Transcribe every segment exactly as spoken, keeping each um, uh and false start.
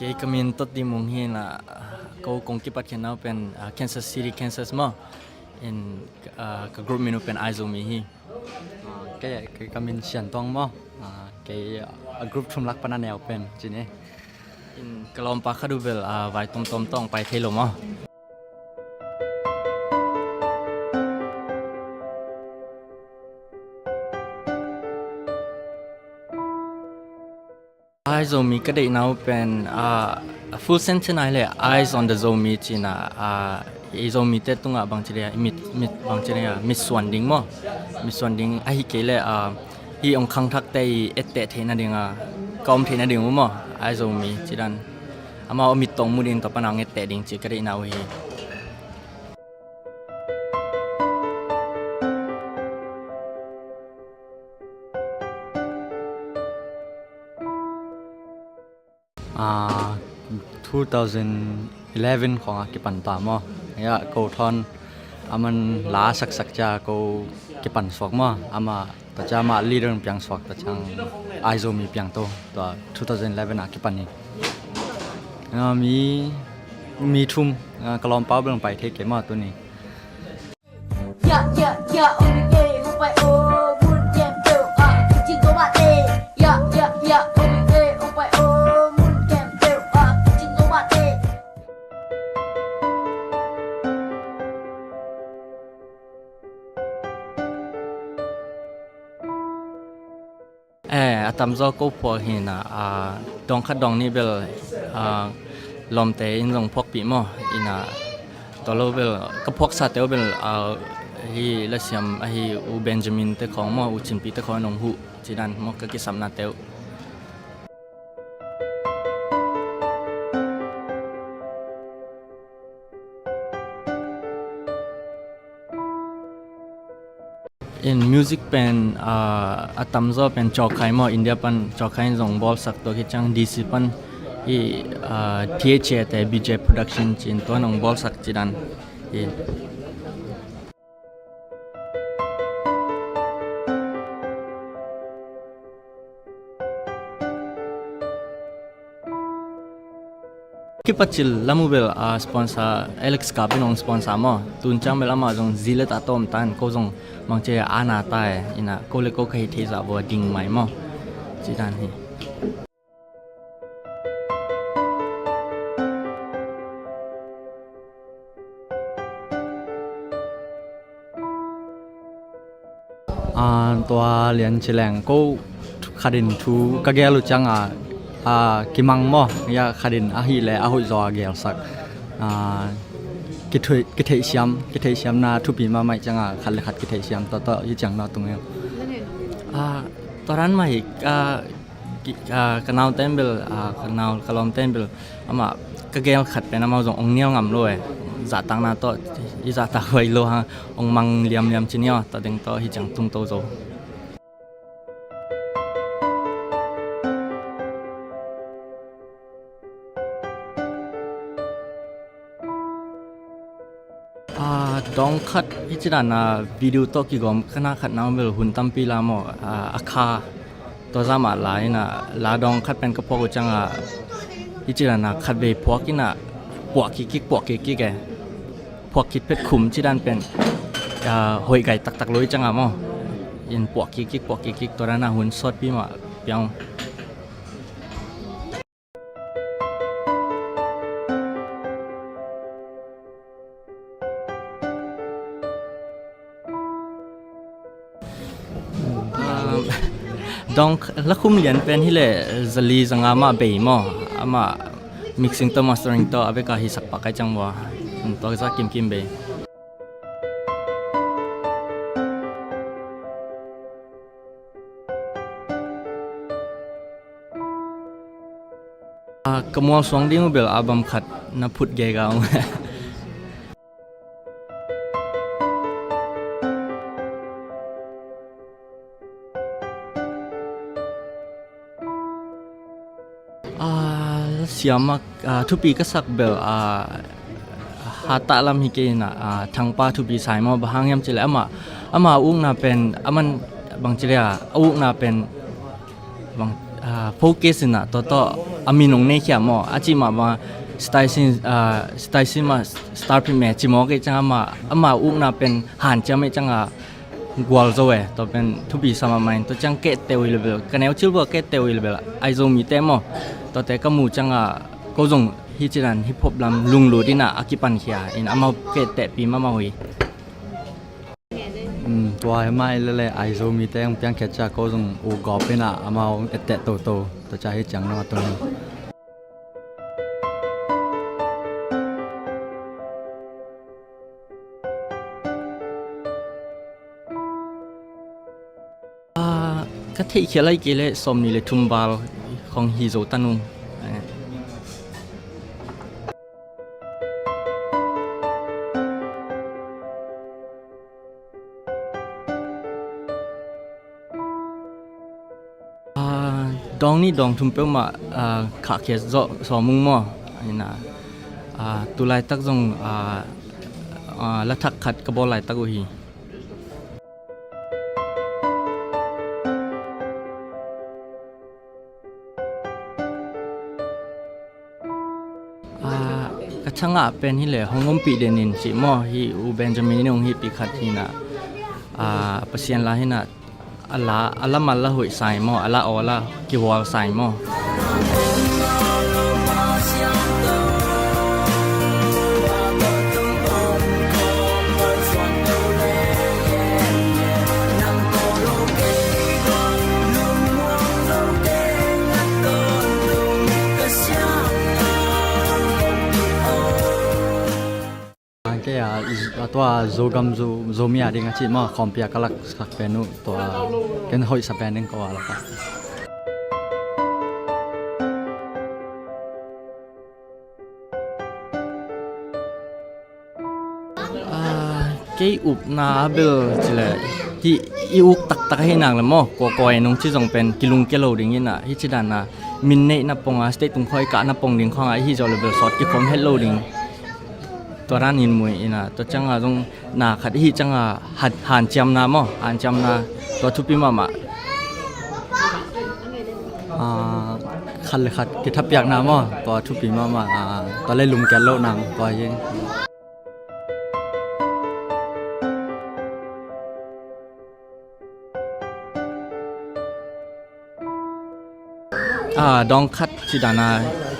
Kei ka min Tawt Di Mung hi na, ko kong kipat khin nau pen, ah, Kansas City, Kansas maw. In, ah, ka group min uh pen Aizomi hi. Ah, kei, kei ka min Sian Tuang maw. Ah, kei, ah, a group thum lak pan a neu pen ci ni. In ka lawmpa khat uh bel, ah, vai tomtom tawh pai thei lo maw. Aizomi ka deihna uh pen, ah, a full sense in ah hi leh Eyes on the Zomi ci-in ah, ah, i Zomite tungah bangci leh, i mit, mit, bangci leh, ah, mitsuan ding maw. Mitsuan ding ahih kei leh, ah, hih hong khangthakte i etteh theih nading, ah, ka om theih nading uh maw. Aizomi ci dan. Amau a mit tawh mu ding, tua pan a hong etteh ding ci ka deihna uh hi. Ah, two thousand eleven khawng a kipan ta maw. Ya, ko thawn a man la saksak cia ko kipan suak maw. Amah tua cia amah leader piang suak, tua ciang Aizomi piang to, tua two thousand eleven a kipan hi. Ah, mi, mi thum, ah, ka lawmpa bel pai thei kei maw tuni. Ya, ya, ya, ong e, ong pai o, mun kem teu a, kucing tomat e. Ya, ya, ya, ong e, ong pai o, mun kem teu a, kucing tomat e. Eh, a tamzaw ko phuak hi na, ah, dawng khat dawng nih bel, ah, lawmte in zong phuakpih maw, hi na, tua lo bel ka phuaksate uh bel, ah, hi lasiam ahi U Benjamin te khawng maw, U Cin Pi te khawng in hong huh ci dan maw, ka kisapnate uh. In music pen, ah, a tamzaw pen Cawkhai maw, India pan Cawkhai in zong bawlsak, tua khit ciang D C pan i, ah, T H A te B J Production ci-in tua in hong bawlsak ci dan hi. Kipacil lam uh bel, ah, sponsor Alex Kap in hong sponsor maw. Tun ciang bel amah zong zi le ta tawm ta in ko zong mangce a na ta e, hi na, ko le ko ka hi thei zah vua ding mai maw. Ci dan hi. Ah, tua lian ci leng ko khat in thu ka gel uh ciang a, ah, kimang maw, ya khat in ahih leh a hoih zaw a gelsak. Ah, kitheih, kitheihsiam, kitheihsiamna thupi mahmah ciang a khat le khat kitheihsiam tawh tawh hi ciang na tung e. Ah, tua dan mah hi, ah, Ki-, ah, ka naute in bel, ah, ka nau, ka lawmte in bel, amah ka gel khat pen amau zong ong nial ngam lo e. Zahtakna tawh, i zahtak huai lo hang, ong mang liamliam ci ni aw, tua ding tawh hi ciang tung to zo. Ah, dawng khat hi ci dan a video tawh kigawm ka na khat na bel hun tampi la maw, ah, a kha tua zah mah la in a, la dawng khat pen ka phuak uh ciang a, hi ci dan a khat vei phuak in a puah kik kik, puah kik kik e. Phuak khit phet khum ci dan pen, ah, hoih gai taktak lo hi ciang a maw. In puah kik kik, puah kik kik, tua dan a hun sawtpi mah piang. Um, dawng kh-, lakhum lian pen hi leh zali zanga mah bei maw, amah mixing tawh mastering tawh a bek a hisak pak kai ciang vua, tua zah kimkim bei. Ah, ka mual suang ding uh bel album khat na phut gega ung. Ah, siam ah, ah, thupi ka sak bel, ah, hatah lam hi kei in ah, ah, Thangpa thupi sai maw, bang hang hiam cih leh amah, amah a ukna pen, aman bang ci leh ah, a ukna pen bang, Ah, focus in ah tua tawh a min hong nei khia maw, a cih mah bang ah Sitaisi, ah, Sitaisi mah star phi meh ci mawk ei ciang, ama, ama ukna pen hanciam ei ciang a gual zo e, tua pen thupi sa mahmah in, tua ciang kehte uh hi le bel, ka neu cil bua kehte uh hi le bel, Aizo mite maw, tuate ka mu ciang a ko zong hi ci dan hip hop lam lunglut in ah a kipan khia in amau kehtehpi mahmah uh hi. Um, tua hi mah i lele Aizo mite hong piangkhia cia ko zong u gawp in ah amau etteh toto, tua cia hi ciang nong a tung. Ah, ka theihkhial ai kei leh sawmnih le thum val khong hi zo ta nung. Eh. Ah, dawng nih dawng thum peuhmah, ah, khahkhia zawh sawm ung maw. Ina, ah, tu laitak zong, ah, ah, lathak khat ka bawl laitak uh hi. Ah, ka thangah pen hi le hong ompih den in cih maw, hi U Benjamin in hong hihpih khat hi na, ah, Pasian la hi na, a la, a la mal la hoih sai maw, a la aw la kihual sai maw. Kei a, a tua Zogam Zo, Zomi a ding a cih maw, khawmpi a ka laksak pen uh, tua ken hoihsa pen ding ko a lak a. Ah, kei upna a bel ci le, hih i uk taktak ahi nak le maw, kua kua in hong ci zong pen kilungkia lo ding in ah, hih ci dan a min neihna pong a state tung khawng i kahna pong ding khawng a, hih zawh le bel sawt kikhawm het lo ding. Tua dan in mui in ah, tua ciang a zong na khat hih ciang a han, hanciamna maw, hanciamna tua thupi mahmah. Ah, khat le khat kithapiakna maw, tua thupi mahmah, ah, tua le lungkiat loh nang tua hi. Ah, dawng khat ci dan a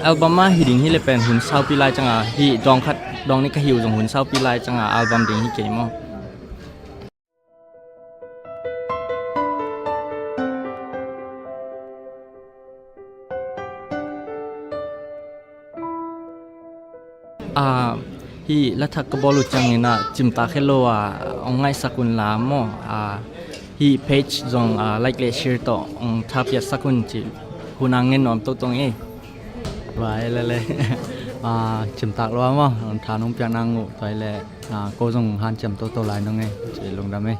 album a hi ding hi le pen hun saupi lai ciang a, hih dawng khat, dawng nih ka hi uh zong hun saupi lai ciang a album ding hi kei maw. Ah, hih lathak ka bawl uh ciangin ah cimtak het lo a hong ngaihsak un la maw. Ah, hih page zong, ah, like le share tawh hong thapiaksak un ci hun a ngen nuam toto ing ei. Vai lele. Ah, cimtak lo a maw, hong tha nong piak nang uh tua hi le, ah, ko zong hanciam toto lai nong ei ci, lungdam ei.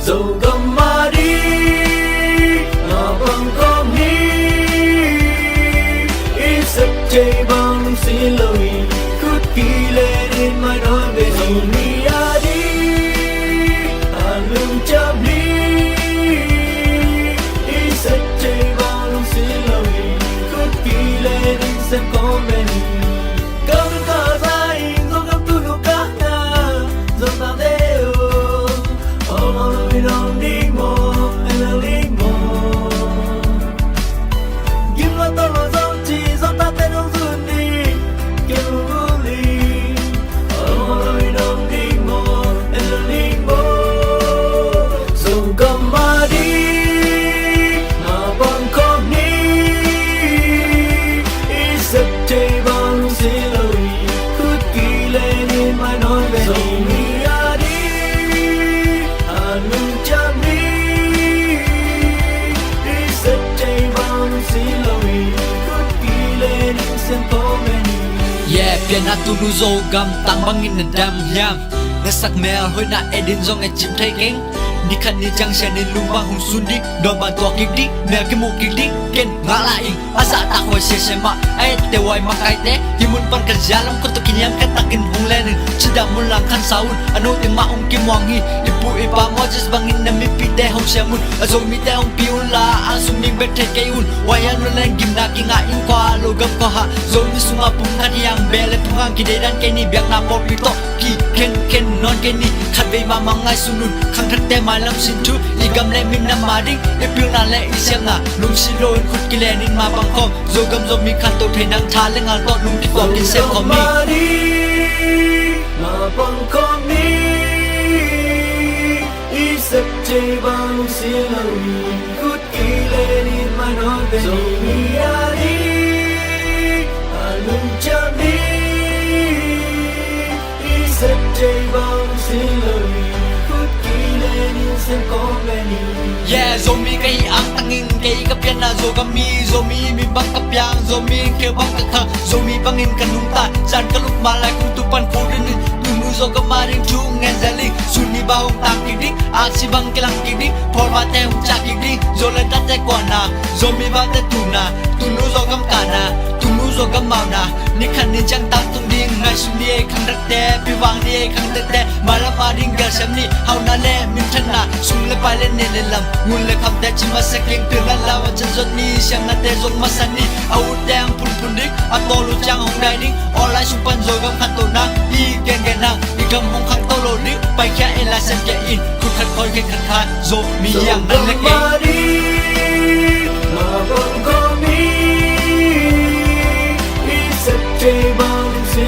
Zogam a ding a bang kong hi, i sep thei bang si lo hi, khut kilen in mai nawn ve. Zomi a ding a lungciam hi, i sep thei bang si lo hi, khut kilen in sem kong ve. Kam ka za in Zogam tu lu ka na, Zogam de o. Yeah, pianna tu lu Zogam tang bangin na dam hiam? Sak mel hoihna et in zong et cim thei keng. Ni khat ni ciang sian in lung bang hong sun ding, dawn bang tuak kik ding, mel kimuh kik ding, ken ngak la ing. A zahtak huai siasia mah, a etteh huai makaite. Hih mun pan ka zia lam khuatu kiniam khen takin hong len in, cidam mun lang khan sa un. A no ting mah hong kimuang hi. I pu i pa Moses bangin na mipite hong siam un. A Zomite hong pi un la, a sum ding bek thei kei un. Huai a nuan len gimna kingah in khua lo gam khua hah. Zomi sungah pum khat hiang beh le pum hang kideidan kei ni, biakna pawlpi tawh kikhen khen nawn kei ni. Khatvei mahmah ngaihsun un, khangthakte mailam sin thu. I gam le minam a ding, i pilna le i siamna, lungsim lo in khut kilen in mah bang khawm. Zogam Zomi khanto thei nang tha le ngal tawh lung kituak in sem khawm ni. Mah bang khawm ni. I sep thei bang si lo i khut kilen in mah nawn ve ni. Zomi a ding a lungciam ni. I sep thei bang si lo i khut kilen in sem khawm ve ni. Yeah, Zomi ka hi angtang in kei ka pianna Zogam mi, Zomi mi bang ka piang, Zomi khel bang ka khang, Zomi bangin ka nungta. Zan ka lup ma lai kung tu pan ko din in, tunu Zogam a ding thu ngen zel ing. Sun ni ba hong tang kik ding, aksi bang kilang kik ding, pawlmate hong ciah kik ding. Zo le tate kuahna, Zomi vate tuna, tunu Zogam kahna, tunu Zogam mauna. Ni khat ni ciang tangtung ding, ngaihsun ni ei khangthakte, pi vang ni ei khangthakte. Mailam a ding gelsiam ni, hauhna le minthanna, sum le pai le neh le lam, ngun le khamte ci masa keng. Pilna lau a cian zot ni, siamnate zong masa ni. A utte ang phunphun ding, a tawl uh ciang hong dai ding. Online sung pan Zogam khantohna i gengen hang, i gam hong khangto lo ding. Paikhia ei la, semkhia in, khut khat khawl khe khat khat. Zomi hiang nan le kei. Mah bang khawm ni. I sep thei bang si